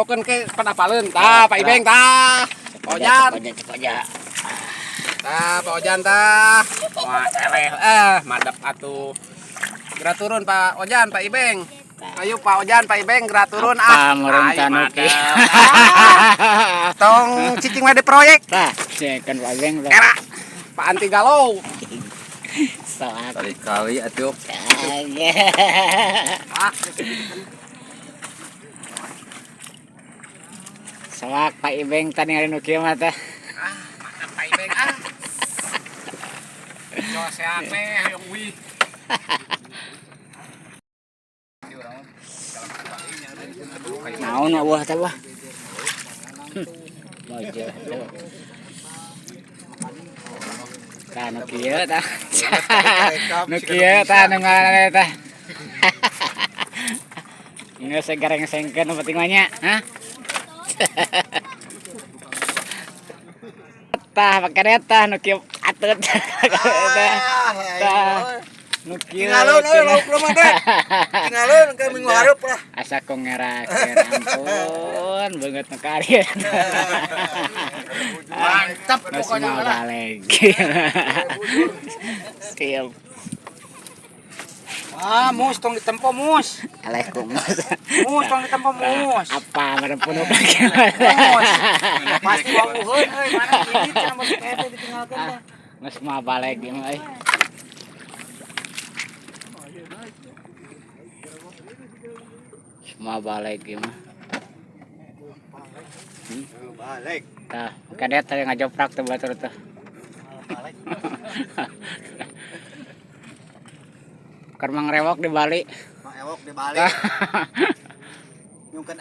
Videokeun ke pan apaleun. Tah, Pak Ibeng tah. Pak Ojan. Cek aja. Tah, Pak Ojan tah. Wah, eleh madep atuh. Geura turun Pak Ojan, Pak Ibeng. Ayo Pak Ojan, Pak Ibeng geura turun Apa ah. meureun Ayo, tanu madep. Ah. Tong cicing we di proyek. Tah, cekan Pak Ibeng tah. Era. Pak Anti galau. Soak. Kali-kali atuh. Ah, Soak Pak Ibeng tadi ningali nu kieu mah teh. Ah, madep Pak Ibeng ah. Jos sehat we hayang wih. Naon eueuh teh wah. Mojo tuh. Tah nu kieu tah. Nu kieu tah nu ngaranna teh. Geus gareng-sengkeun nu penting mah nya, hah? Tah make tah nu kieu atut. Tah. Nu kieu. Tinggalun euy lauk mah teh. Tinggalun ke minggu hareup lah. Asa ku ngerakeun ampun beungeut nu karir. Mantap Geus pokoknya mau lah. balik. Siap. Ah, mus tong ditempo mus. Aleh kumus. Mus tong ditempo mus. Apa merem punuk lagi. Mus. Pasti wawuheun euy, mana ini cenah mus teh ditinggalkeun teh. Geus mau balik ieu mah euy. Mau balik ieu mah. Balik. Tah, kadet teh ngajoprak teh batur teh. Keur Mang Rewok di Bali. Mang Ewok di Bali. Nyungkeun.